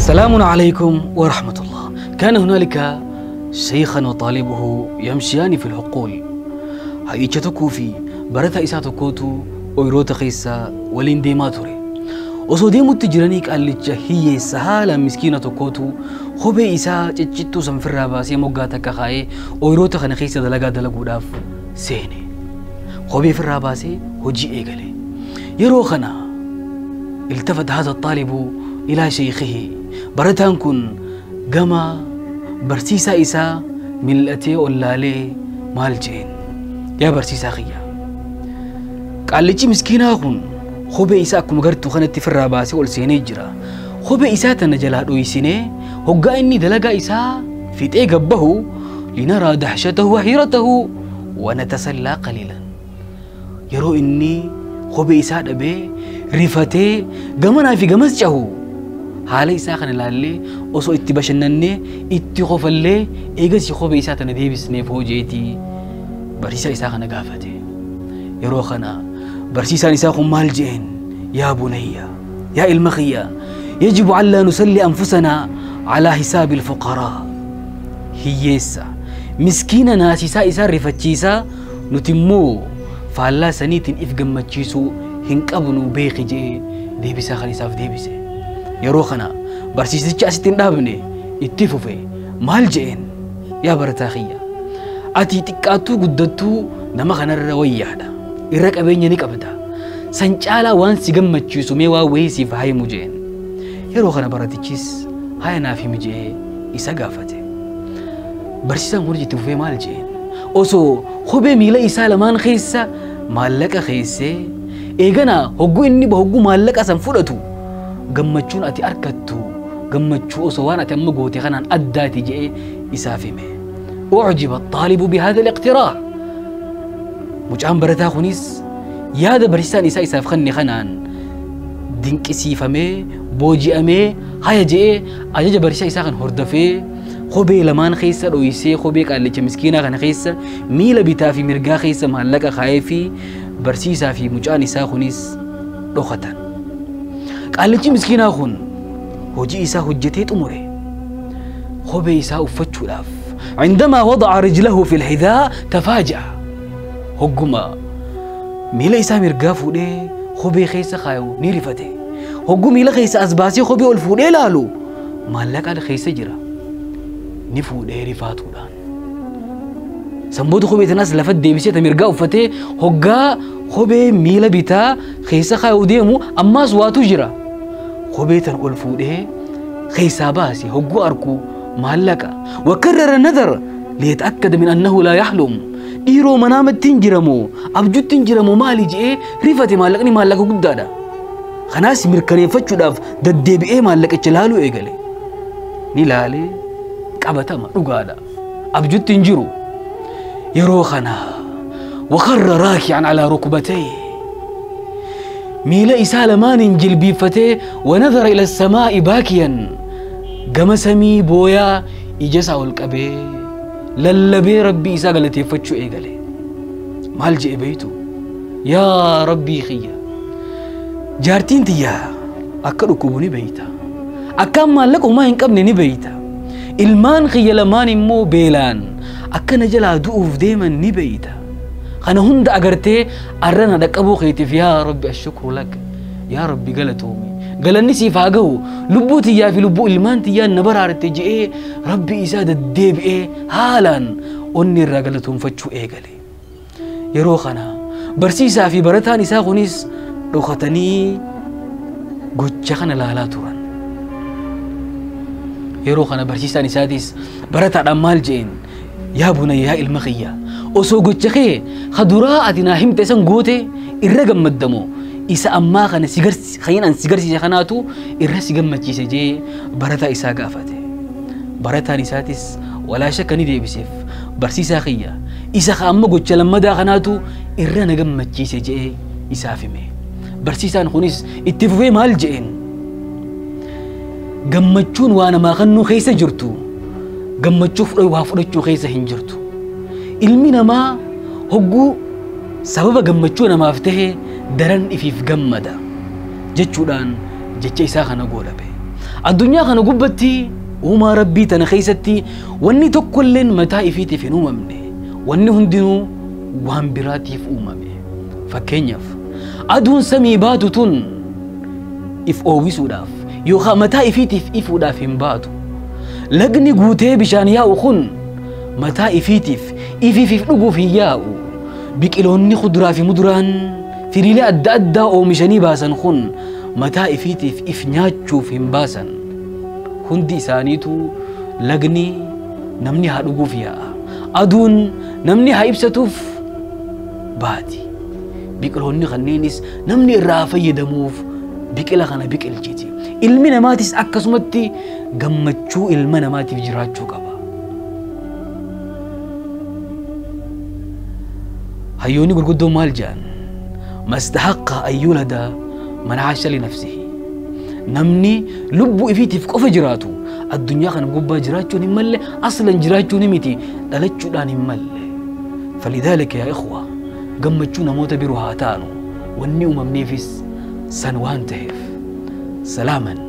سلام عليكم ورحمة الله. كان هنالك شيخا وطالبه يمشيان في الحقول. Hayyicha tokkoo fi barataa isaa tokkootu ooyiroota keessa waliin deemaa ture. Osoo deemutti jiranii qaallicha hiyyeessa haalaan miskiina tokkootu kophee isaa ciccittuu sanfirraa baasee moggaa takka kaa'ee ooyiroota kana keessa dalagaa dalaguudhaaf seene. Kophee ofirraa baasee hojii eegale. Yeroo kana التفت هذا الطالب إلى شيخه. Barataan kun gama barsiisaa isaa mil'atee ollaalee maal jeen? Yaa barsiisaa kiyya, qaallichi miskiinaa kun kophee isaa akkuma gartuu kanatti firraa baasee ol seenee jira. Kophee isaa tana jalaa dhoysinee hoggaa inni dalagaa isaa fixee gabbahu لنرى دهشته وحيرته ونتسلى قليلا. Yeroo inni kophee isaa dhabee rifatee gamanaa fi gamas cahu haala isaa kana ilaallee osoo itti bashannannee itti qofallee eegasii kophee isaa tana deebisneef hojeetii barsiisaa isaa kana gaafate. Yeroo kana barsiisaan isaa kun maal jeen? يا بني, yaa ilma kiyya, يجب ألا نسلي أنفسنا على حساب الفقراء. Hiyyeessa miskiina naasisaa isaa rifachiisaa nuti immoo faallaa saniitiin if gammachiisuu hin qabnu beeki jee deebisaa kan isaaf deebise. Yeroo kana barsiisichi asitti hin dhaabne, itti fufe. Maal jeen? Yaa barataa kiyya, ati xiqqaattuu guddattuu nama kanarra wayyaadha, irra qabeenya ni qabda, san caalaa waan si gammachiisu mee waa wayii siif haa himu jeen. Yeroo kana baratichis haya naaf himi jee isa gaafate. Barsiisaan kun itti fufee maal jeen? Osoo kophee miila isaa lamaan keessa maallaqa keessee eegana hogguu inni hogguu maallaqa san fudhatu gammachuun ati argattu gammachuu osoo waan ati amma goote kanaan addaati jee isaaf hime. أعجب الطالب بهذا الاقتراح. Mucaan barataa kunis yaada barsiisaan isaa isaaf kenne kanaan dinqisiifamee booji'amee haya je'ee ajaja barsiisaa isaa kan hordofee kophee lamaan keessa dhoysee kophee qaallicha miskiinaa kana keessa miila bitaa fi mirgaa keessa maallaqa kaa'ee fi barsiisaa fi mucaan isaa kunis dhokatan. Qaallichi miskiinaa kun hojii isaa hojjetee xumure. Kophee isaa uffachuudhaaf عندما وضع رجله في الحذاء تفاجأ. Hogguma miila isaa mirgaa fuudhee kophee keessa kaayu ni rifate. Hogguu miila keessa as baasee kophee ol fuudhee laalu maallaqa keessa jira. Ni fuudhee rifaatuudhaan. Sanboota kophee tanaas lafa deebisee ta mirgaa uffatee hoggaa kophee miila bitaa keessa kaayuu deemu ammaas waatu jira. Kophee tan ol fuudhee keessaa baase hogguu arku maallaqa. وكرر النظر ليتأكد من أنه لا يحلم. Dhiiroo, manaamatti hin jiramoo abjutti hin jiramoo maali je'ee rifate. Maallaqni maallaqa guddaadha. Kanaas mirkaneeffachuudhaaf deddeebi'ee maallaqicha laaluu eegale. Ni laalee qabatama dhugaadha. Abjutti hin jiru. Yeroo kana وخر راكعا على ركبتيه, miila isaa lamaaniin jilbiiffatee, ونظر إلى السماء باكيا, gama samii booyaa ija isaa ol qabee lallabee rabbii isaa galateeffachuu eegale. Maal je'e beeytu? Yaa rabbii kiyya, jaartiin tiyyaa akka dhukkubu ni beeyta, akka maallaqa homaa hin qabne ni beeyta, ilmaan kiyya lamaan immoo beelaan akka na jalaa du'uuf deeman ni beeyta. Kana hunda agartee arra na dhaqqabuu keetiif yaa rabbi الشكر لك, yaa rabbi galatoomi, galanni siif haa gahu, lubbuu tiyyaa fi lubbuu ilmaan tiyyaa na baraarte je'ee rabbi isaa deddeebi'ee haalaan onni irraa galatoonfachuu eegale. Yeroo kana barsiisaa fi barataan isaa kunis dhokatanii gocha kana laalaa turan. Yeroo kana barsiisaan isaatis barataadhaan maal je'een? Yaa بني, yaa ilma kiyya, osoo gocha kee kaduraa ati naa himte san goote irra gammaddamoo isa ammaa kana si an si garsiise kanaatu irra si gammachiise jee barataa isaa gaafate. Barataan isaatis walaa shakka ni deebiseef, barsiisaa kiyya, isa ka amma gocha lammadaa kanaatu irra na gammachiise jee isaaf hime. Barsiisaan kunis itti fufee maal je'een? Gammachuun waa namaa kennuu keessa jirtu gammachuu waa fudhachuu keessa hin jirtu. Ilmi namaa hogguu sababa gammachuu namaaf tahe daran ifiif gammada jechuudhaan jecha isaa kana goolabe. Addunyaa kana gubbatti uumaa rabbii tana keessatti wanni tokkolleen mataa ifiitiif hin uumamne. Wanni hundinuu waan biraatiif uumame. Fakkeenyaaf aduun samii baatu tun if oowwisuudhaaf yookaan mataa ifiitiif ifuudhaaf hin baatu. Lagni guutee bishaan yaa'u kun mataa ifiitiif ifiif dhuguuf hin yaa'u. Biqiloonni kuduraa fi muduraan firiilee adda addaa oomishanii baasan kun mataa ifiitiif if nyaachuuf hin baasan. Hundi isaaniitu lagni namni haa dhuguuf yaa'a. Aduun namni haa ibsatuuf baati. Biqiloonni kanneenis namni irraa fayyadamuuf biqila kana biqilchiti. Ilmi namaatis akkasumatti gammachuu ilma namaatiif jiraachuu qaba. Hayyoonni gurguddoon maal jedhan? Mastahaqqa an yulada man caasha linafsihi. Namni lubbuu ifiitiif qofa jiraatu addunyaa kana gubbaa jiraachuun hin malle, aslan jiraachuun miti, dhalachuudhaan hin malle. Falidaalika yaa ikhwa, gammachuu namoota biroo haa taanu, wanni uumamneefis san waan ta'eef. Salaaman.